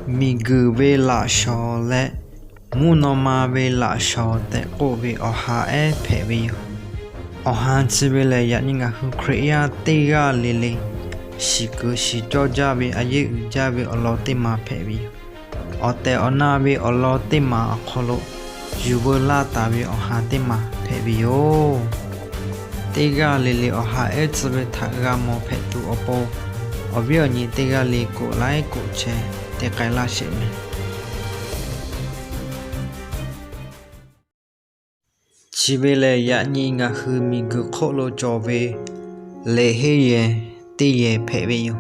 Miˬguiˬ ve laꞈ shawnˍ leh mvuhˇ naw ma ve laꞈ shawnˍ tehꞈ k'oˆ ve awˬ ha ehˉ hpehꞈ ve yoˬ. Awˬ ha chi ve lehˬ, yaꞈ nyi ngaˬ hui Hkriꞈ yaˇ teˇ g'aˇ le le shiˍ kuiˬ shiˍ cawˇ jaˇ ve a yeˇ uiˍ jaˇ ve awˬ lawn teˇ ma hpehꞈ ve yoˬ. Awˬ tehˬ awˬ na ve awˬ lawn teˇ ma awˬ hk'aw lo yuˬ veu laˇ taˍ ve awˬ ha teˇ ma hpehꞈ ve yoˬ. Teˇ g'aˇ le le awˬ ha ehˉ tcuh ve htaꞈ g'a mawˬ hpehꞈ tuˬ awˬ pon, awˬ viˉ awˬ nyi teˇ g'aˇ le k'oˆ laiˉ k'oˆ chehˇ te k'ai laˇ sheˍ mehˍ. Chi ve lehˬ, yaꞈ nyi ngaˬ hui miˬguiˬ hk'oˆ lo cawˬ ve liꞈ henˇ yehˬ teˇ yehˬ hpehꞈ ve yoˬ.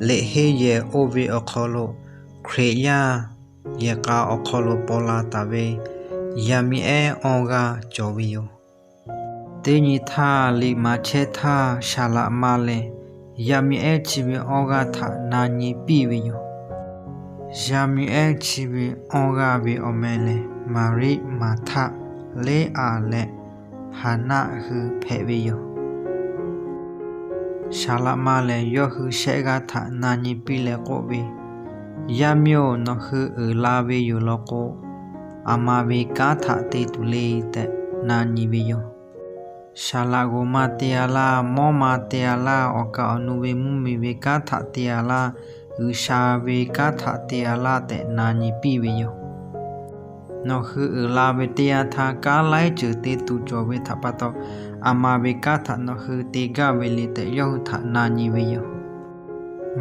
Liꞈ henˇ yehˬ oˇ ve awˬ hk'aw lo Hkriꞈ yaˇ yehˬ k'a awˬ hk'aw lo paw la taˍ ve yaˇ miˇ ehˉ awˇ g'aˇ cawˬ ve yoˬ. Teˇ nyi htaˇ, liꞈ maˍ chehˇ htaˇ, Saˍ laꞈ ma lehˬ yaˇ miˇ ehˉ chi ve awˇ g'aˇ htaꞈ na nyi piˇ ve yoˬ. Yaˇ miˇ ehˉ chi ve awˇ g'aˇ ve awˬ meh lehˬ, Maˍriˆ, Maˍhtaˆ, Leˇaˍ leh Haˍnaˆ hui hpehꞈ ve yoˬ. Saˍ laꞈ ma lehˬ yawˇ hui shehˆ g'aˇ htaꞈ na nyi piˇ leh k'oˆ ve, Yaˇ miˇ-oˬ, nawˬ hui uiˍ la ve yoˬ law k'o, aˬ ma ve kanˉ htaꞈ te tuˬ le tehꞈ na nyi ve yoˬ. Saˍ laꞈ g'oˍ ma te-a laˇ, mawˇ ma te-a laˇ, awˬ kaˍ awˬ nu ve mvuhˇmiˬ ve kanˉ htaꞈ te-a laˇ, G'uiˬsha ve kanˉ htaꞈ te-a laˇ tehꞈ na nyi piˇ ve yoˬ. Nawˬ hui uiˍ la ve teˇ yanˇ htaˇ, kanˉ laiˉ ceuˬ te tuˬ cawˬ ve htaꞈ pa taw, aˬ ma ve kanˉ htaꞈ nawˬ hui te gaˇ ve le tehꞈ yawˇ hui htaꞈ na nyi ve yoˬ.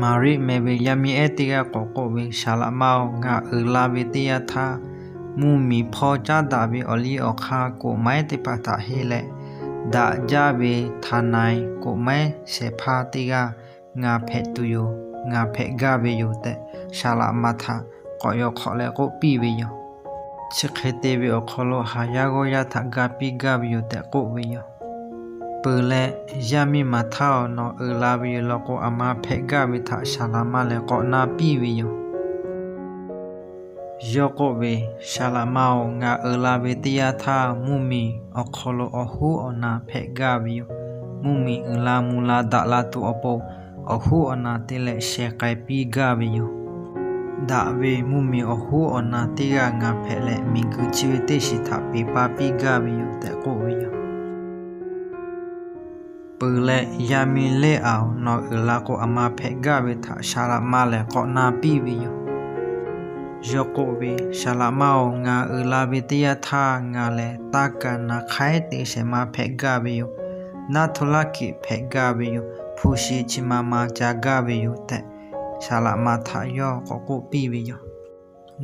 Maˍriˆ meh ve yaˇ miˇ ehˉ teˇ g'aˇ k'awꞈ k'oˆ ve, Saˍ laꞈ ma-oˬ, ngaˬ uiˍ la ve teˇ yanˇ htaˇ, mvuhˇmiˬ hpawˇ caˉ daꞈ ve awˬ liˇ awˬ hk'aˇ koꞈ maiˉ teˇ hpaˍ htaꞈ henˇ leh, daꞈ jaˇ ve htaˍ naiˍ koꞈ maiˉ shehˍ hpaˇ teˇ g'aˇ ngaˬ hpehꞈ tuˬ yoˬ, ngaˬ hpehꞈ gaˇ ve yoˬ tehꞈ, Saˍ laꞈ ma htaꞈ k'awꞈ yaw hk'awꞈ leh k'oˆ piˇ ve yoˬ. Chi hk'e te ve awˬ hk'aw lo, haˍ yaˇ g'awˇ yaˇ htaꞈ ga piˇ gaˇ ve yoˬ tehꞈ k'oˆ ve yoˬ. Peuˬ leh, Yaˇ miˇ Maˍhtaˆ-oˬ, nawˬ uiˍ la ve yoˬ law k'o, aˬ ma hpehꞈ gaˇ ve htaꞈ Saˍ laꞈ ma lehˬ k'awꞈ na piˇ ve yoˬ. Yawˇ k'oˆ ve, Saˍ laꞈ ma-oˬ, ngaˬ uiˍ la ve teˇ yanˇ htaˇ, mvuhˇmiˬ awˬ hk'aw lo awˬ hoˉ awˬ na hpehꞈ gaˇ ve yoˬ. Mvuhˇmiˬ uiˍ la mvuh la daꞈ la tuˬ awˬ pon, awˬ hoˉ awˬ na te leh sheh k'ai piˇ gaˇ ve yoˬ. Daꞈ ve mvuhˇmiˬ awˬ hoˉ awˬ na teˇ g'aˇ ngaˬ hpehꞈ leh, miˬguiˬ chi ve teˇ shiˍ htaꞈ peˍ paˇ piˇ gaˇ ve yoˬ tehꞈ k'oˆ ve yoˬ. Peuˬ leh, Yaˇ miˇ Leˇaˍ-oˬ, nawˬ uiˍ la k'o, aˬ ma hpehꞈ gaˇ ve htaꞈ Saˍ laꞈ ma lehˬ k'awꞈ na piˇ ve yoˬ. Yawˇ k'oˆ ve, Saˍ laꞈ ma-oˬ, ngaˬ uiˍ la ve teˇ yanˇ htaˇ, ngaˬ lehˬ taˇ kaˍ naˍ hk'aiˉ te shehˍ ma hpehꞈ gaˇ ve yoˬ. Naˇ hto laˇ kiꞈ hpehꞈ gaˇ ve yoˬ. Hpu shi chi ma ma ca gaˇ ve yoˬ tehꞈ, Saˍ laꞈ ma htaꞈ yawˇ k'awꞈ k'oˆ piˇ ve yoˬ.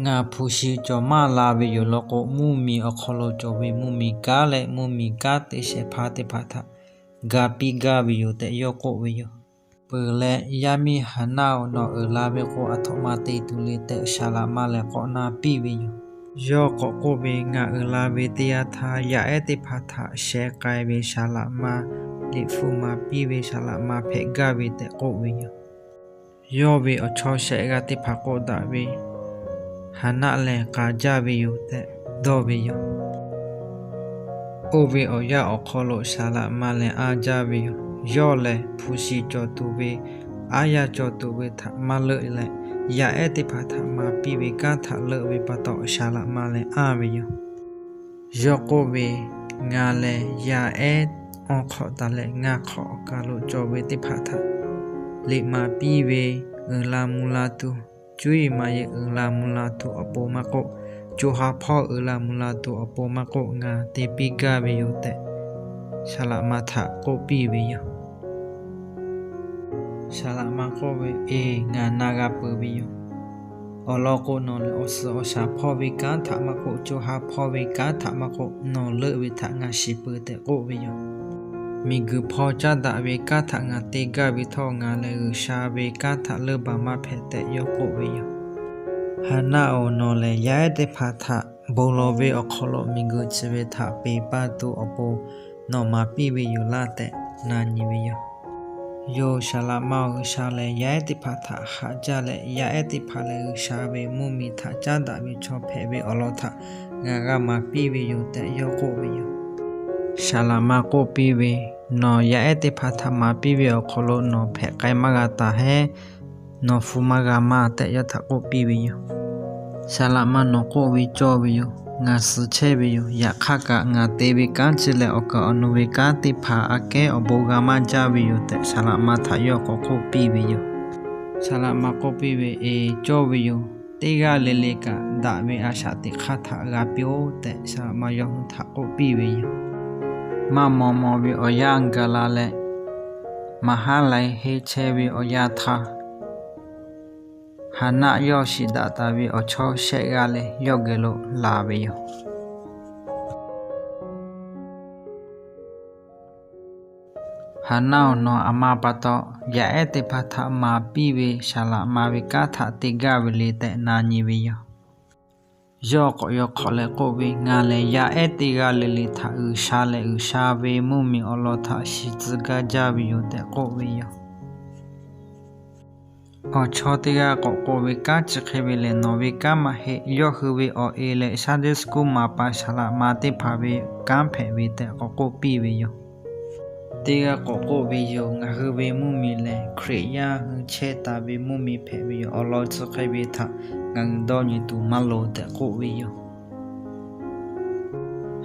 Ngaˬ hpu shi cawˬ maˇ la ve yoˬ law k'o, mvuhˇmiˬ awˬ hk'aw lo cawˬ ve mvuhˇmiˬ kanˉ leh mvuhˇmiˬ kanˉ te shehˍ hpaˇ teˇ hpaˍ htaꞈ ga piˇ gaˇ ve yoˬ tehꞈ yawˇ k'oˆ ve yoˬ. Peuˬ leh, Yaˇ miˇ Haˍnaˆ-oˬ, nawˬ uiˍ la ve k'o, aˬ htoꞈ ma te tuˬ le tehꞈ Saˍ laꞈ ma lehˬ k'awꞈ na piˇ ve yoˬ. Yawˇ k'awꞈ k'oˆ ve, Ngaˬ uiˍ la ve teˇ yanˇ htaˇ, yaˇ ehˉ teˇ hpaˍ htaꞈ sheh k'ai ve Saˍ laꞈ ma, liꞈ hpu maˍ piˇ ve Saˍ laꞈ ma hpehꞈ gaˇ ve tehꞈ k'oˆ ve yoˬ. Yawˇ ve awˬ chawˇ shehˆ g'aˇ teˇ hpaˍ k'oˆ daꞈ ve, Haˍnaˆ lehˬ k'a jaˇ ve yoˬ tehꞈ dawˇ ve yoˬ. Oˇ ve awˬ yanˇ awˬ hk'aw lo Saˍ laꞈ ma lehˬ anˇ jaˇ ve yoˬ. Yawˇ lehˬ, hpu shi cawˬ tuˬ ve, aˉ yaˇ cawˬ tuˬ ve htaꞈ maˇ leuˆ leh, yaˇ ehˉ teˇ hpaˍ htaꞈ maˍ piˇ ve kanˉ htaꞈ leuˆ ve pa taw, Saˍ laꞈ ma lehˬ anˇ ve yoˬ. Yawˇ k'oˆ ve, Ngaˬ lehˬ yaˇ ehˉ awˇ hk'awꞈ taˍ leh, ngaˬ hk'awꞈ awˬ kaˬ lo cawˬ ve teˇ hpaˍ htaꞈ liꞈ maˍ piˇ ve, uiˍ la mvuh la tuˬ, cuˇ yiˍ maˍ yiˍ uiˍ la mvuh la tuˬ awˬ pon maˇ k'oˆ, co ha hpawˇ uiˍ la mvuh la tuˬ awˬ pon maˇ k'oˆ, ngaˬ te piˇ gaˇ ve yoˬ tehꞈ, Saˍ laꞈ ma htaꞈ k'oˆ piˇ ve yoˬ. Saˍ laꞈ ma k'oˆ ve, Eˬ, ngaˬ na g'a peuˬ ve yoˬ. Awˬ lawn k'o, nawˬ lehˬ awˬ suhˍ awˬ shaˍ hpawˇ ve kanˉ htaꞈ maˇ k'oˆ, co ha hpawˇ ve kanˉ htaꞈ maˇ k'oˆ, nawˬ leuˆ ve htaꞈ ngaˬ shiˍ peuˬ tehꞈ k'oˆ ve yoˬ. Miˬguiˬ hpawˇ caˉ daꞈ ve kanˉ htaꞈ ngaˬ te gaˇ ve htawˇ, ngaˬ lehˬ G'uiˬsha ve kanˉ htaꞈ leuˆ baˬ maˇ hpehꞈ tehꞈ yawˇ k'oˆ ve yoˬ. Haˍnaˆ-oˬ, nawˬ lehˬ yaˇ ehˉ teˇ hpaˍ htaꞈ bon lawˬ ve awˬ hk'aw lo miˬguiˬ chi ve htaꞈ peˍ paˇ tuˬ awˬ pon nawˬ maˍ piˇ ve yoˬ laˇ tehꞈ na nyi ve yoˬ. Yoˬ, Saˍ laꞈ ma-oˬ, G'uiˬsha lehˬ yaˇ ehˉ teˇ hpaˍ htaꞈ haꞈ jaˇ leh, yaˇ ehˉ teˇ hpaˍ lehˬ G'uiˬsha ve mvuhˇmiˬ htaꞈ caˉ daꞈ ve chaw hpehꞈ ve awˬ lawn htaꞈ ngaˬ g'a maˍ piˇ ve yoˬ tehꞈ yawˇ k'oˆ ve yoˬ. Saˍ laꞈ ma k'oˆ piˇ ve, Nawˬ yaˇ ehˉ teˇ hpaˍ htaꞈ maˍ piˇ ve awˬ hk'aw lo nawˬ hpehꞈ k'ai maˇ g'a taˍ heˉ. Nawˬ hpu maˇ g'a maˇ tehꞈ yawˇ htaꞈ k'oˆ piˇ ve yoˬ. Saˍ laꞈ ma nawˬ k'oˆ ve cawˇ ve yoˬ. Ngaˬ suh chehˇ ve yoˬ. Yaꞈ hk'aˇ kaꞈ ngaˬ te ve kanˉ chi leh awˬ kaˍ awˬ nu ve kanˉ teˇ hpaˍ aꞈ kehˉ awˬ bon g'a maˇ jaˇ ve yoˬ tehꞈ, saˍ laꞈ ma htaꞈ yawˇ k'awꞈ k'oˆ piˇ ve yoˬ. Saˍ laꞈ ma k'oˆ piˇ ve, Eˬ, cawˇ ve yoˬ. Teˇ g'aˇ le le kaꞈ daꞈ ve a shaꞈ teꞈ hk'aˇ htaꞈ g'a piˇ-oˆ tehꞈ, saˍ laꞈ ma yawˇ hui htaꞈ k'oˆ piˇ ve yoˬ. Maˇ maw maw ve awˬ yanˇ gaˬ la leh, maˍ haˉ lai heˇ chehˇ ve awˬ yanˇ htaˇ, Haˍnaˆ yawˇ shiˍ daꞈ taˍ ve awˬ chawˇ shehˆ g'aˇ leh yawˇ geh lo laˬ ve yoˬ. Haˍnaˆ awˬ nawˬ aˬ ma pa taw, yaˇ ehˉ teˇ hpaˍ htaꞈ maˍ piˇ ve saˍ laꞈ ma ve kanˉ htaꞈ te gaˇ ve le tehꞈ na nyi ve yoˬ. Yawˇ k'awꞈ yaw hk'awꞈ leh k'oˆ ve, Ngaˬ lehˬ yaˇ ehˉ teˇ g'aˇ le le htaꞈ G'uiˬsha leh G'uiˬsha ve mvuhˇmiˬ awˬ lawn htaꞈ shiˍ tcuh gaˇ jaˇ ve yoˬ tehꞈ k'oˆ ve yoˬ. Awˬ chawˇ teˇ g'aˇ k'awꞈ k'oˆ ve, Kanˉ chi hk'e ve lehˬ nawˬ ve kanˉ maˇ heˆ. Yawˇ hui ve awˬ e leh Sunday school maˍ pa saˍ laꞈ ma teˇ hpaˍ ve kanˉ hpehꞈ ve tehꞈ k'awꞈ k'oˆ piˇ ve yoˬ. Teˇ g'aˇ k'awꞈ k'oˆ ve yoˬ, Ngaˬ hui ve mvuhˇmiˬ lehˬ Hkriꞈ yaˇ hui chehˇ taˍ ve mvuhˇmiˬ hpehꞈ ve yoˬ. Awˬ lawn chi hk'e ve htaꞈ ngaˬ hui dawˇ nyi tuˬ maˇ loˍ tehꞈ k'oˆ ve yoˬ.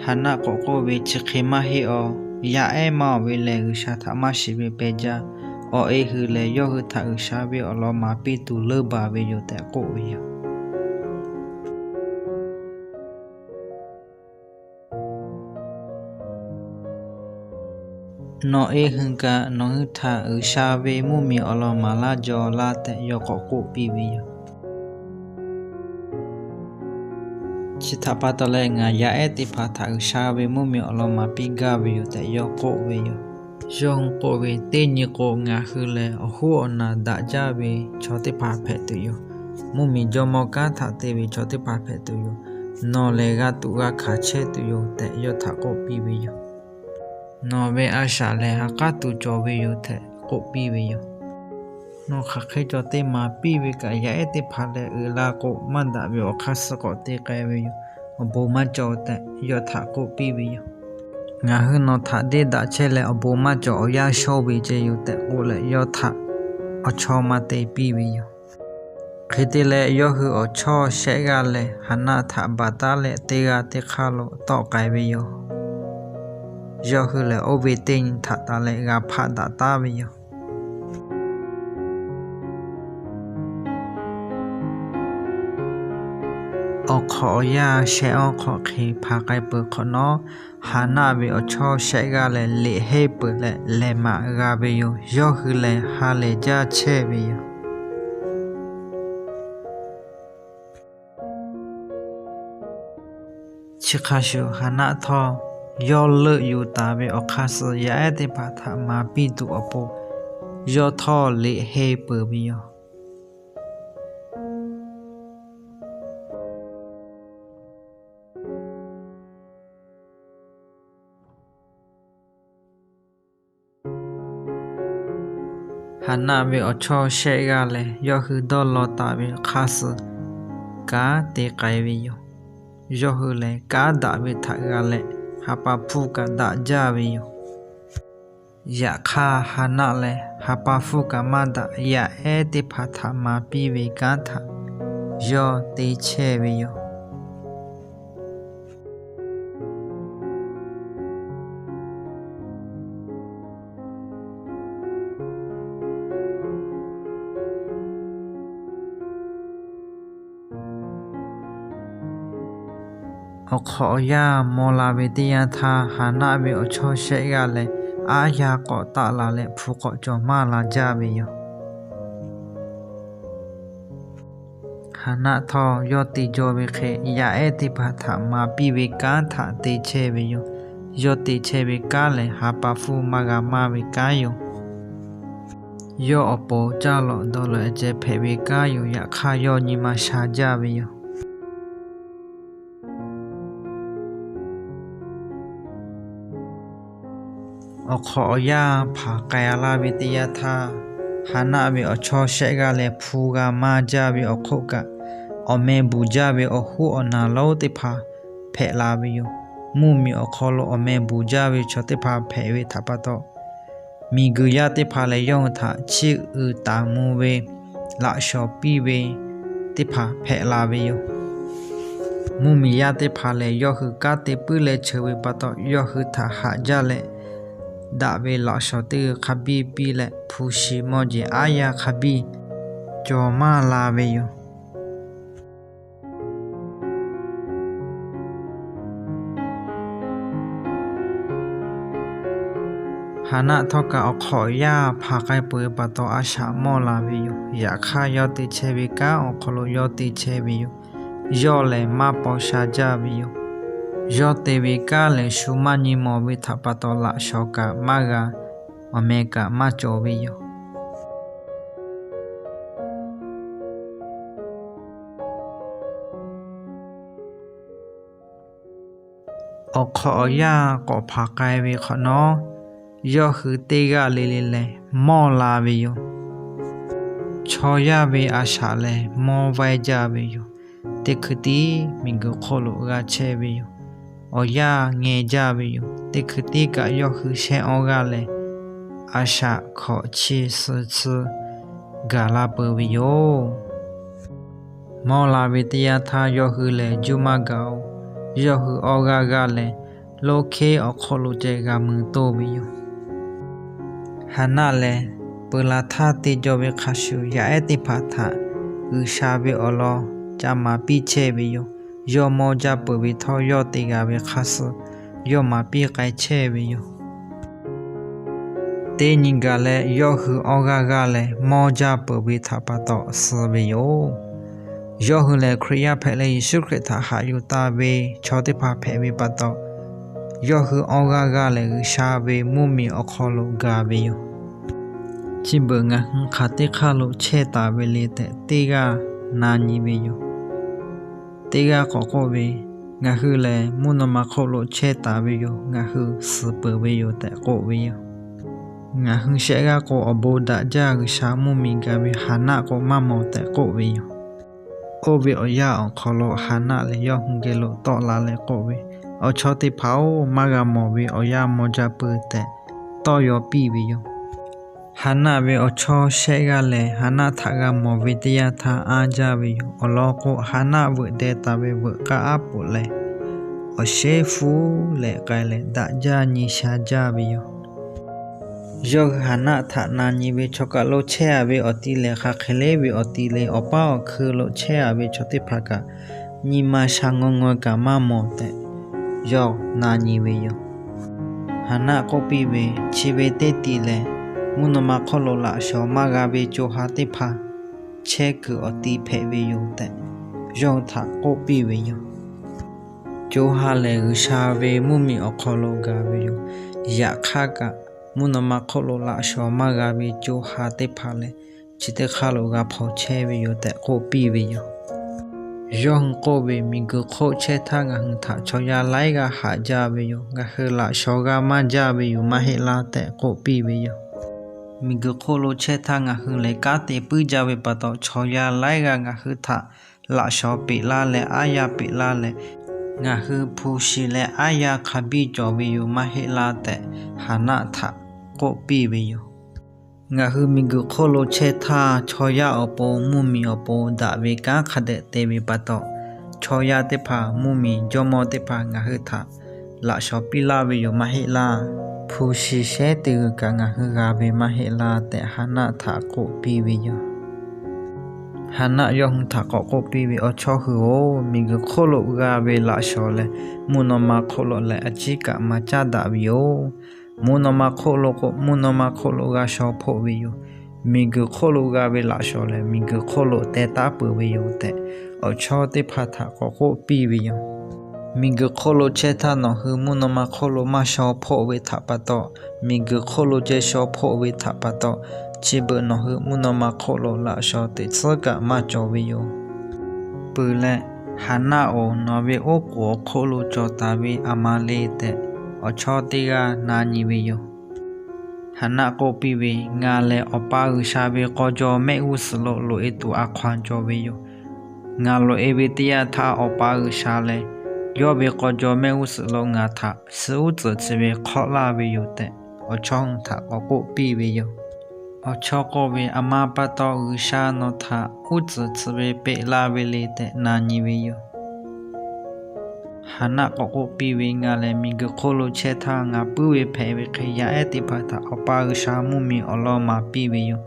Haˍnaˆ k'awꞈ k'oˆ ve, Chi hk'e maˇ heˆ awˬ. Yaˇ ehˉ maˇ awˬ ve lehˬ G'uiˬsha htaꞈ maˇ shiˍ ve peh jaˇ. Awˬ e hui lehˬ yawˇ hui htaꞈ G'uiˬsha ve awˬ lawn maˍ piˇ tuˬ leunˇ baˬ ve yoˬ tehꞈ k'oˆ ve yoˬ. Nawˬ e hui kaꞈ nawˬ hui htaꞈ G'uiˬsha ve mvuhˇmiˬ awˬ lawn maˍ laˇ jaw laˇ tehꞈ yawˇ k'awꞈ k'oˆ piˇ ve yoˬ. Chi htaꞈ pa taw leh ngaˬ yaˇ ehˉ teˇ hpaˍ htaꞈ G'uiˬsha ve mvuhˇmiˬ awˬ lawn maˍ piˇ gaˇ ve yoˬ tehꞈ yawˇ k'oˆ ve yoˬ. Yawˇ hui k'oˆ ve, Teˇ nyi k'o ngaˬ hui lehˬ awˬ hoˉ awˬ naˬ daꞈ jaˇ ve chaw teˇ hpaˍ hpehꞈ tuˬ yoˬ. Mvuhˇmiˬ jawˇmawˇ kanˉ htaꞈ te ve chaw teˇ hpaˍ hpehꞈ tuˬ yoˬ. Nawˬ lehˬ g'a tuꞈ g'a hkanˍ chehˇ tuˬ yoˬ tehꞈ yawˇ htaꞈ k'oˆ piˇ ve yoˬ. Nawˬ ve a shaꞈ lehˬ ha k'aˉ tuˬ cawˬ ve yoˬ tehꞈ k'oˆ piˇ ve yoˬ. Nawˬ hk'aˬ hk'e cawˬ te maˍ piˇ ve kaꞈ, yaˇ ehˉ teˇ hpaˍ lehˬ uiˍ la k'o maˇ daꞈ ve awˬ hk'aˇ suh k'awꞈ te k'ai ve yoˬ. Awˬ bon maˇ cawˬ tehꞈ yawˇ htaꞈ k'oˆ piˇ ve yoˬ. Ngaˬ hui nawˬ htaꞈ deˇ daꞈ chehˇ leh awˬ bon maˇ cawˬ awˬ yanˇ shawˇ ve ceh yoˬ tehꞈ k'oˆ leh yawˇ htaꞈ awˬ chawˇ maˇ te piˇ ve yoˬ. Hk'e te leh yawˇ hui awˬ chawˇ shehˆ g'aˇ lehˬ Haˍnaˆ htaꞈ baˬ taˉ leh teˇ g'aˇ teˇ hk'aˇ lo tawˆ k'ai ve yoˬ. Yawˇ hui lehˬ oˇ ve teˇ nyi htaꞈ taˍ leh g'a hpaˆ daꞈ taˉ ve yoˬ. Awˬ hk'awꞈ awˬ yanˇ shehˆ awˉ hk'awꞈ hk'e hpanˍ k'ai peuˬ hk'awꞈ nawˉ, Haˍnaˆ ve awˬ chawˇ shehˆ g'aˇ lehˬ liꞈ henˇ peuˬ leh lehˬ maꞈ g'a ve yoˬ. Yawˇ hui lehˬ ha lehˬ jaˇ chehˇ ve yoˬ. Chi hk'a shuˍ Haˍnaˆ htawˇ, yawˇ leuˆ yuˬ taˍ ve awˬ hk'aˇ suh yaˇ ehˉ teˇ hpaˍ htaꞈ maˍ piˇ tuˬ awˬ pon, yawˇ htawˇ liꞈ henˇ peuˬ ve yoˬ. Haˍnaˆ ve awˬ chawˇ shehˆ g'aˇ lehˬ, yawˇ hui dawˇ law taˍ ve hk'aˇ suh kanˉ te k'ai ve yoˬ. Yawˇ hui lehˬ, kanˉ daꞈ ve htaꞈ g'a leh, ha pa hpfuhˇ kaꞈ daꞈ jaˇ ve yoˬ. Yaꞈ hk'aˇ, Haˍnaˆ lehˬ ha pa hpfuhˇ kaꞈ maˇ daꞈ, yaˇ ehˉ teˇ hpaˍ htaꞈ maˍ piˇ ve kanˉ htaꞈ yawˇ te chehˇ ve yoˬ. Awˬ hk'awꞈ awˬ yanˇ maw la ve teˇ yanˇ htaˇ, Haˍnaˆ ve awˬ chawˇ shehˆ g'aˇ lehˬ, aˉ yaˇ k'awꞈ taˆ la leh hpu k'awꞈ cawˬ maˇ la jaˇ ve yoˬ. Haˍnaˆ htawˇ, yawˇ te jaw ve hk'e yaˇ ehˉ teˇ hpaˍ htaꞈ maˍ piˇ ve kanˉ htaꞈ te chehˇ ve yoˬ. Yawˇ te chehˇ ve kanˉ lehˬ, ha pa hpfuhˇ maˇ g'a maˇ ve kanˉ yoˬ. Yawˇ awˬ pon caˇ lawꞈ dawˬ lawꞈ ceh hpehꞈ ve kanˉ yoˬ. Yaꞈ hk'aˇ, yawˇ nyi ma sha jaˇ ve yoˬ. Awˬ hk'awꞈ awˬ yanˇ hpanˍ k'ai laˇ ve teˇ yanˇ htaˇ, Haˍnaˆ ve awˬ chawˇ shehˆ g'aˇ lehˬ hpu g'a maˇ jaˇ ve awˬ hk'oˆ kaꞈ, awˬ meh buˬ jaˇ ve awˬ hoˉ awˬ naˬ lonˉ teˇ hpaˍ hpehꞈ la ve yoˬ. Mvuhˇmiˬ awˬ hk'aw lo awˬ meh buˬ jaˇ ve chaw teˇ hpaˍ hpehꞈ ve htaꞈ pa taw, miˬguiˬ yaˇ teˇ hpaˍ lehˬ yawˇ hui htaꞈ chiˇ uiˍ taˍ mvuh ve laꞈ shawnˍ piˇ ve teˇ hpaˍ hpehꞈ la ve yoˬ. Mvuhˇmiˬ yaˇ teˇ hpaˍ lehˬ, yawˇ hui kanˉ te puiˉ leh cheuˬ ve pa taw, yawˇ hui htaꞈ haꞈ jaˇ leh, daꞈ ve laꞈ shawnˍ teˇ g'uiˬ hk'a biˇ piˇ leh, hpu shi mawˇ jeˬ aˉ yaˇ hk'a biˇ cawˬ maˇ la ve yoˬ. Haˍnaˆ htawˇ kaꞈ awˬ hk'aw awˬ yaˇ hpanˍ k'ai peuˬ ve pa taw, a shaꞈ mawˇ la ve yoˬ. Yaꞈ hk'aˇ, yawˇ te chehˇ ve kanˉ awˬ hk'aw lo yawˇ te chehˇ ve yoˬ. Yawˇ lehˬ maˇ paw sha jaˇ ve yoˬ. Yawˇ te ve kanˉ lehˬ, shu maˇ nyi mawˬ ve htaꞈ pa taw, laꞈ shawnˍ kaꞈ maˇ g'a, awˬ meh kaꞈ maˇ cawˬ ve yoˬ. Awˬ hk'aw awˬ yaˇ k'awꞈ hpanˍ k'ai ve hk'awꞈ nawˉ, yawˇ hui teˇ g'aˇ le le lehˬ mawˇ la ve yoˬ. Chaw yaˇ ve a shaꞈ lehˬ mawˇ vaiˇ jaˇ ve yoˬ. Teˇ hkui tiˉ miˬguiˬ hk'oˆ lo g'a chehˇ ve yoˬ. Awˬ yanˇ ngeh jaˇ ve yoˬ. Teˇ hkui tiˉ kaꞈ yawˇ hui shehˆ awˇ g'aˇ leh, a shaꞈ hkawꞈ chi suh tsuh gaˬ la peuˬ ve yoˬ. Mawˇ la ve teˇ yanˇ htaˇ yawˇ hui lehˬ juˇ maˇ gaˬ-oˬ. Yawˇ hui awˇ g'aˇ g'aˇ leh, loˇ hkehˉ awˬ hk'oˆ lo ceh g'a mui toˇ ve yoˬ. Haˍnaˆ lehˬ, peuˬ laˬ htaˇ te jaw ve hk'a shuˍ, yaˇ ehˉ teˇ hpaˍ htaꞈ G'uiˬsha ve awˬ lawn ca maˍ piˇ chehˇ ve yoˬ. Yawˇ mawˇ jaˇ peuˬ ve htawˇ, yawˇ te g'a ve hk'a suh yawˇ maˍ piˇ k'ai chehˇ ve yoˬ. Teˇ nyi gaˬ leh, yawˇ hui awˇ g'aˇ g'aˇ leh mawˇ jaˇ peuˬ ve htaꞈ pa taw suh ve yoˬ. Yawˇ hui lehˬ, Hkriꞈ yaˇ hpehꞈ leh Yeˍsuˆ Hkriꞈ htaꞈ haꞈ yuˬ taˍ ve chaw teˇ hpaˍ hpehꞈ ve pa taw, yawˇ hui awˇ g'aˇ g'aˇ lehˬ, G'uiˬsha ve mvuhˇmiˬ awˬ hk'aw lo gaˬ ve yoˬ. Chi beuꞈ ngaˬ hui hk'aˬ teˇ hk'aˇ lo chehˇ taˍ ve le tehꞈ, teˇ g'aˇ na nyi ve yoˬ. Teˇ g'aˇ k'awꞈ k'oˆ ve, Ngaˬ hui lehˬ mvuhˇ naw ma hk'oˆ lo chehˇ taˍ ve yoˬ. Ngaˬ hui suh peuˬ ve yoˬ tehꞈ k'oˆ ve yoˬ. Ngaˬ hui shehˆ g'aˇ k'o, awˬ bon daꞈ jaˇ G'uiˬsha mvuhˇmiˬ gaˬ ve Haˍnaˆ k'o maˇ mawˬ tehꞈ k'oˆ ve yoˬ. Oˇ ve awˬ yanˇ awˬ hk'aw lo Haˍnaˆ lehˬ, yawˇ hui geh lo tawˆ la leh k'oˆ ve, Awˬ chawˇ teˇ hpaˍ-oˬ, maˇ g'a mawˬ ve awˬ yanˇ maw jaˇ peuˬ tehꞈ, tawˇ yaw piˇ ve yoˬ. Haˍnaˆ ve awˬ chawˇ shehˆ g'aˇ lehˬ, Haˍnaˆ htaꞈ g'a mawˬ ve teˇ yanˇ htaˇ anˇ jaˇ ve yoˬ. Awˬ lawn k'o, Haˍnaˆ veuꞈ deh taˍ ve veuꞈ k'aˇ aˉ poꞈ leh, awˬ shehˉ hpu leh k'ai leh, daꞈ jaˇ nyi sha jaˇ ve yoˬ. Yawˇ hui Haˍnaˆ htaꞈ na nyi ve, Chaw kaˬ lo chehˇ-a ve awˬ ti lehˬ, hk'aˬ hk'e le ve awˬ ti le, awˬ paˉ awˬ hkui lo chehˇ-a ve chaw teˇ hpaˍ kaꞈ, nyi ma sha ngawˇ ngawˇ kaꞈ maˇ mawˬ tehꞈ, yawˇ na nyi ve yoˬ. Haˍnaˆ k'oˆ piˇ ve, Chi ve teˇ ti lehˬ, mvuhˇ naw ma hk'oˆ lo laꞈ shawnˍ maˇ g'a ve co ha teˇ hpaˍ chehˇ kuiˬ awˬ ti hpehꞈ ve yoˬ tehꞈ, yawˇ hui htaꞈ k'oˆ piˇ ve yoˬ. Co ha lehˬ, G'uiˬsha ve mvuhˇmiˬ awˬ hk'aw lo gaˬ ve yoˬ. Yaꞈ hk'aˇ kaꞈ, mvuhˇ naw ma hk'oˆ lo laꞈ shawnˍ maˇ g'a ve co ha teˇ hpaˍ lehˬ, chi teˇ hk'aˇ lo g'a hpawnˬ chehˇ ve yoˬ tehꞈ k'oˆ piˇ ve yoˬ. Yawˇ hui k'oˆ ve, Miˬguiˬ hk'oˆ chehˇ htaˇ ngaˬ hui htaꞈ chaw yaˇ laiˉ g'aˇ haꞈ jaˇ ve yoˬ. Ngaˬ hui laꞈ shawnˍ g'a maˇ jaˇ ve yoˬ, maˇ heˆ laˇ tehꞈ k'oˆ piˇ ve yoˬ. Miˬguiˬ hk'oˆ lo chehˇ htaˇ ngaˬ hui lehˬ, kanˉ te puiˉ jaˇ ve pa taw, chaw yaˇ laiˉ g'aˇ ngaˬ hui htaꞈ laꞈ shawnˍ peꞈ laˇ leh, aˉ yaˇ peꞈ laˇ leh, ngaˬ hui hpu shi leh aˉ yaˇ hk'a biˇ cawˬ ve yoˬ, maˇ heˆ laˇ tehꞈ, Haˍnaˆ htaꞈ k'oˆ piˇ ve yoˬ. Ngaˬ hui miˬguiˬ hk'oˆ lo chehˇ htaˇ, chaw yaˇ awˬ pon, mvuhˇmiˬ awˬ pon daꞈ ve kanˉ hk'a dehꞈ te ve pa taw, chaw yaˇ teˇ hpaˍ mvuhˇmiˬ jawˇmawˇ teˇ hpaˍ ngaˬ hui htaꞈ laꞈ shawnˍ piˇ laˇ ve yoˬ, maˇ heˆ laˇ. Hpu shi shehˉ te g'uiˬ kaꞈ ngaˬ hui g'a ve maˇ heˆ laˇ tehꞈ, Haˍnaˆ htaꞈ k'oˆ piˇ ve yoˬ. Haˍnaˆ yawˇ hui htaꞈ k'awꞈ k'oˆ piˇ ve, Awˬ chawˇ hui-oˬ, miˬguiˬ hk'oˆ lo g'a ve laꞈ shawnˍ lehˬ, mvuhˇ naw ma hk'oˆ lo lehˬ a ciˉ kaꞈ maˇ caˉ daꞈ ve yoˬ. Mvuhˇ naw ma hk'oˆ lo k'o, mvuhˇ naw ma hk'oˆ lo g'a shaw hpoˆ ve yoˬ. Miˬguiˬ hk'oˆ lo g'a ve laꞈ shawnˍ lehˬ, miˬguiˬ hk'oˆ lo teh taˉ peuˬ ve yoˬ tehꞈ, awˬ chawˇ teˇ hpaˍ htaꞈ k'awꞈ k'oˆ piˇ ve yoˬ. Miˬguiˬ hk'oˆ lo chehˇ htaˇ nawˬ hui mvuhˇ naw ma hk'oˆ lo maˇ shaw hpoˆ ve htaꞈ pa taw, miˬguiˬ hk'oˆ lo ceh shaw hpoˆ ve htaꞈ pa taw, chi beuꞈ nawˬ hui mvuhˇ naw ma hk'oˆ lo laꞈ shawnˍ teꞈ tcuhˉ kaꞈ maˇ cawˬ ve yoˬ. Peuˬ leh, Haˍnaˆ-oˬ, nawˬ ve oˉ k'oˍ awˬ hk'oˆ lo cawˬ taˍ ve aˬ ma le tehꞈ, awˬ chawˇ teˇ g'aˇ na nyi ve yoˬ. Haˍnaˆ k'oˆ piˇ ve, Ngaˬ lehˬ Awˬ pa G'uiˬsha ve k'aw jaw mehˆ g'uˇ suhˍ lo loꞈ-e tuˬ a hk'aw cawˬ ve yoˬ. Ngaˬ loꞈ-e ve teˇ yanˇ htaˇ, Awˬ pa G'uiˬsha lehˬ, yawˇ ve k'aw jaw mehˆ g'uˇ suhˍ lo ngaˬ htaꞈ suh uˉ tcuhˍ chi ve hk'awˆ laˇ ve yoˬ tehꞈ, awˬ chawˇ hui htaꞈ k'awꞈ k'oˆ piˇ ve yoˬ. Awˬ chawˇ k'oˆ ve, Aˬ ma pa taw G'uiˬsha nawˬ htaꞈ uˉ tcuhˍ tcuhˍ ve peꞈ la ve le tehꞈ na nyi ve yoˬ. Haˍnaˆ k'awꞈ k'oˆ piˇ ve, Ngaˬ lehˬ miˬguiˬ hk'oˆ lo chehˇ htaˇ, ngaˬ puiˉ ve hpehꞈ ve hk'e yaˇ ehˉ teˇ hpaˍ htaꞈ Awˬ pa G'uiˬsha mvuhˇmiˬ awˬ lawn maˍ piˇ ve yoˬ.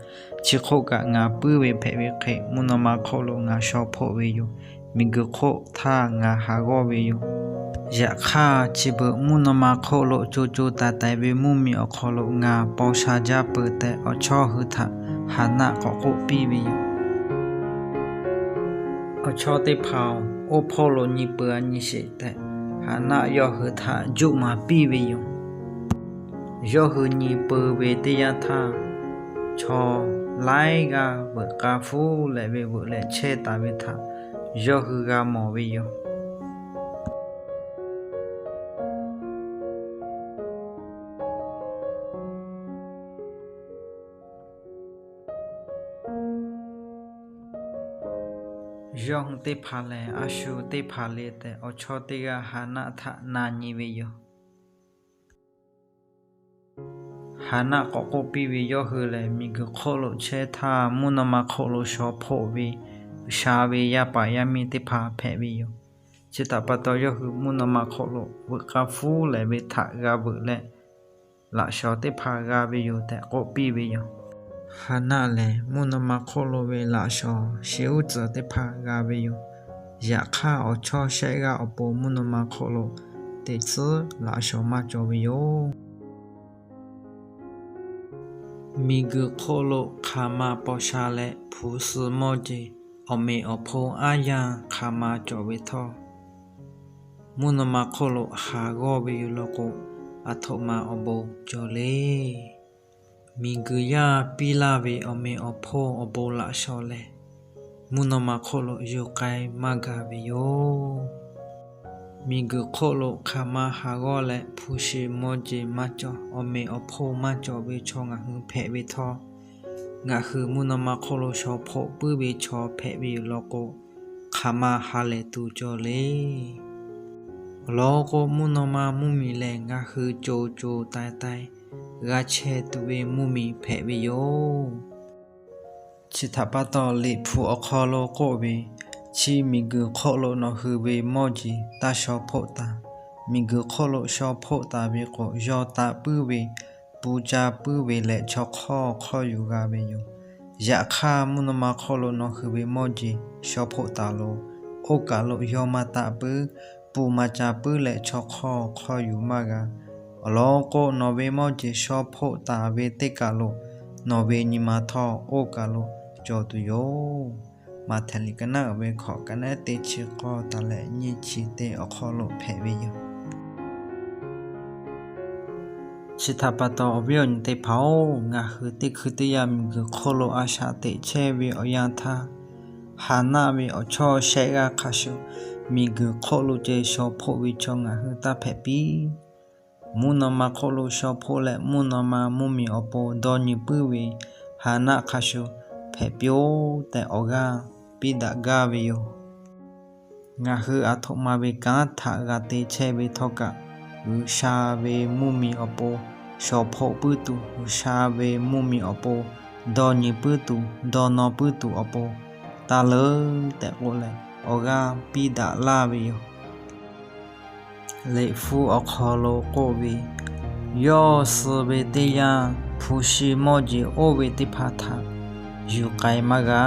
Chi hk'oˆ kaꞈ ngaˬ puiˉ ve hpehꞈ ve hk'e mvuhˇ naw ma hk'oˆ lo ngaˬ shaw hpoˆ ve yoˬ. Miˬguiˬ hk'oˆ htaˇ ngaˬ haˍ g'awˇ ve yoˬ. Yaꞈ hk'aˇ, chi beuꞈ mvuhˇ naw ma hk'oˆ lo co co taiˍ taiˍ ve mvuhˇmiˬ awˬ hk'aw lo ngaˬ paw sha jaˇ peuˬ tehꞈ, awˬ chawˇ hui htaꞈ Haˍnaˆ k'awꞈ k'oˆ piˇ ve yoˬ. Awˬ chawˇ teˇ hpaˍ-oˬ, oˇ hpawˇ lo nyi peuˬ a nyi sheˍ tehꞈ, Haˍnaˆ yawˇ hui htaꞈ juˆ maˍ piˇ ve yoˬ. Yawˇ hui nyi peuˬ ve teˇ yanˇ htaˇ, chaw laiˉ g'aˇ veuꞈ k'a hpuˉ leh ve veuꞈ leh chehˇ taˍ ve htaꞈ yawˇ hui g'a mawˬ ve yoˬ. Yawˇ hui teˇ hpaˍ lehˬ, a shu teˇ hpaˍ le tehꞈ, awˬ chawˇ teˇ g'aˇ Haˍnaˆ htaꞈ na nyi ve yoˬ. Haˍnaˆ k'awꞈ k'oˆ piˇ ve, Yawˇ hui lehˬ miˬguiˬ hk'oˆ lo chehˇ htaˇ, mvuhˇ naw ma hk'oˆ lo shaw hpoˆ ve, sha ve yaˇ paˍ yaˇ miˇ teˇ hpaˍ hpehꞈ ve yoˬ. Chi htaꞈ pa taw, yawˇ hui mvuhˇ naw ma hk'oˆ lo veuꞈ k'a hpuˉ leh ve htaꞈ g'a veuꞈ leh, laꞈ shawnˍ teˇ hpaˍ g'a ve yoˬ tehꞈ k'oˆ piˇ ve yoˬ. Haˍnaˆ lehˬ, mvuhˇ naw ma hk'oˆ lo ve laꞈ shawnˍ shi uˉ tcuhˍ teˇ hpaˍ g'a ve yoˬ. Yaꞈ hk'aˇ, awˬ chawˇ shehˆ g'aˇ awˬ pon mvuhˇ naw ma hk'oˆ lo teꞈ tcuhˉ laꞈ shawnˍ maˇ cawˬ ve yoˬ. Miˬguiˬ hk'oˆ lo hk'aˬ ma paw sha leh hpu shi mawˇ jeˬ awˬ meꞈ awˬ hponˇ aˉ yanˇ hk'aˬ ma cawˬ ve htawˇ, mvuhˇ naw ma hk'oˆ lo haˍ g'awˇ ve yoˬ law k'o, aˬ htoꞈ ma awˬ bon cawˬ le. Miˬguiˬ yaˇ piˇ laˇ ve awˬ meꞈ awˬ hponˇ awˬ bon laꞈ shawnˍ lehˬ, mvuhˇ naw ma hk'oˆ lo yuˬ k'ai maˇ gaˬ ve yoˬ. Miˬguiˬ hk'oˆ lo hk'aˬ ma haˍ g'awˇ leh hpu shi mawˇ jeˬ maˇ cawˬ, awˬ meꞈ awˬ hponˇ maˇ cawˬ ve chaw ngaˬ hui hpehꞈ ve htawˇ, ngaˬ hui mvuhˇ naw ma hk'oˆ lo shaw hpoˆ puiˉ ve chaw hpehꞈ ve yoˬ law k'o, hk'aˬ ma ha lehˬ tuˬ cawˬ le. Awˬ lawn k'o, mvuhˇ naw ma mvuhˇmiˬ lehˬ ngaˬ hui co co taiˍ taiˍ g'a chehˇ tuˬ ve mvuhˇmiˬ hpehꞈ ve yoˬ. Chi htaꞈ pa taw, Liꞈ hpu awˬ hk'aw lo k'oˆ ve, Chi miˬguiˬ hk'oˆ lo nawˬ hui ve mawˇ jeˬ taˇ shaw hpoˆ taˍ. Miˬguiˬ hk'oˆ lo shaw hpoˆ taˍ ve k'o, yaw taˆ puiˉ ve, pun ca puiˉ ve leh chaw hk'awˇ hk'awˇ yuˬ g'a ve yoˬ. Yaꞈ hk'aˇ, mvuhˇ naw ma hk'oˆ lo nawˬ hui ve mawˇ jeˬ shaw hpoˆ taˍ loˬ. Oˇ kaˬ lo yaw maˇ taˆ puiˉ, pun maˇ ca puiˉ leh chaw hk'awˇ hk'awˇ yuˬ maˇ g'a. Awˬ lawn k'o, nawˬ ve mawˇ jeˬ shaw hpoˆ taˍ ve teˇ kaˬ lo nawˬ ve nyi ma htawˇ oˇ kaˬ lo cawˬ tuˬ yoˬ. Maꞈhtehˍ liꞈ ka naˆ uiˍ ve hkawꞈ ka naˆ ehˉ teˇ chi k'awˇ taˍ leh nyiˇ chi teˇ awˬ hk'aw lo hpehꞈ ve yoˬ. Chi htaꞈ pa taw, awˬ viˉ awˬ nyi teˇ hpaˍ-oˬ, ngaˬ hui teˇ hkui teˇ yanˇ miˬguiˬ hk'oˆ lo a shaꞈ teꞈ chehˇ ve awˬ yanˇ htaˇ, Haˍnaˆ ve awˬ chawˇ shehˆ g'aˇ hk'a shuˍ, miˬguiˬ hk'oˆ lo ceh shaw hpoˆ ve chaw ngaˬ hui taˇ hpehꞈ piˇ. Mvuhˇ naw ma hk'oˆ lo shaw hpoˆ leh, mvuhˇ naw ma mvuhˇmiˬ awˬ pon dawˇ nyi puiˉ ve Haˍnaˆ hk'a shuˍ hpehꞈ piˇ-oˆ tehꞈ, awˬ g'aˇ piˇ daꞈ gaˇ ve yoˬ. Ngaˬ hui aˬ htoꞈ ma ve kanˉ htaꞈ g'a te chehˇ ve htawˇ kaꞈ, G'uiˬsha ve mvuhˇmiˬ awˬ pon shaw hpoˆ puiˉ tuˬ, G'uiˬsha ve mvuhˇmiˬ awˬ pon dawˇ nyi puiˉ tuˬ, dawˇ nawˇ puiˉ tuˬ awˬ pon taˇ leuˉ tehꞈ k'oˆ leh, awˬ g'aˇ piˇ daꞈ laˇ ve yoˬ. Liꞈ hpu awˬ hk'aw lo k'oˆ ve, Yawˇ suh ve teˇ yanˇ, hpu shi mawˇ jeˬ oˇ ve teˇ hpaˍ htaꞈ yuˬ k'ai maˇ g'a.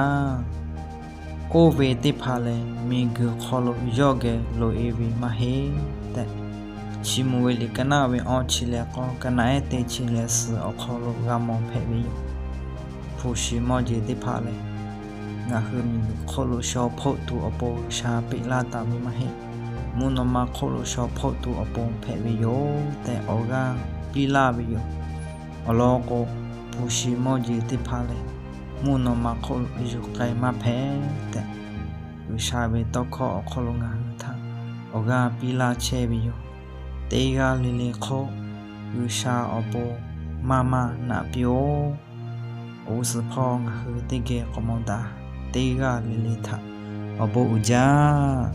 Oˇ ve teˇ hpaˍ lehˬ, miˬguiˬ hk'aw lo yawˇ geh loꞈ-e ve maˇ heˆ tehꞈ, Chiˇ mvuh ve liꞈ ka naˆ ve awˇ chi leh k'awˇ, ka naˆ ehˉ teˇ chi leh suhˍ awˬ hk'aw lo g'a mawˬ hpehꞈ ve yoˬ. Hpu shi mawˇ jeˬ teˇ hpaˍ lehˬ, ngaˬ hui miˬguiˬ hk'oˆ lo shaw hpoˆ tuˬ awˬ pon G'uiˬsha peꞈ laˇ taˍ ve maˇ heˆ. Mvuhˇ naw ma hk'oˆ lo shaw hpoˆ tuˬ awˬ pon hpehꞈ ve yoˬ tehꞈ, awˬ g'aˇ piˇ laˇ ve yoˬ. Awˬ lawn k'o, hpu shi mawˇ jeˬ teˇ hpaˍ lehˬ, mvuhˇ naw ma hk'oˆ lo yuˬ k'ai maˇ hpehꞈ tehꞈ, G'uiˬsha ve tawˇ hkawˇ awˬ hk'aw lo ngaˬ hui htaꞈ awˬ g'aˇ piˇ laˇ chehˇ ve yoˬ. Teˇ g'aˇ le le hk'oˆ, G'uiˬsha awˬ pon maˇ maˇ naꞈ piˇ-oˆ. Awˬ g'uˇ suhˍ hpawˇ ngaˬ hui teˇ geh k'awꞈ mawˬ daꞈ. Teˇ g'aˇ le le htaꞈ awˬ bon uiˍ jaˇ.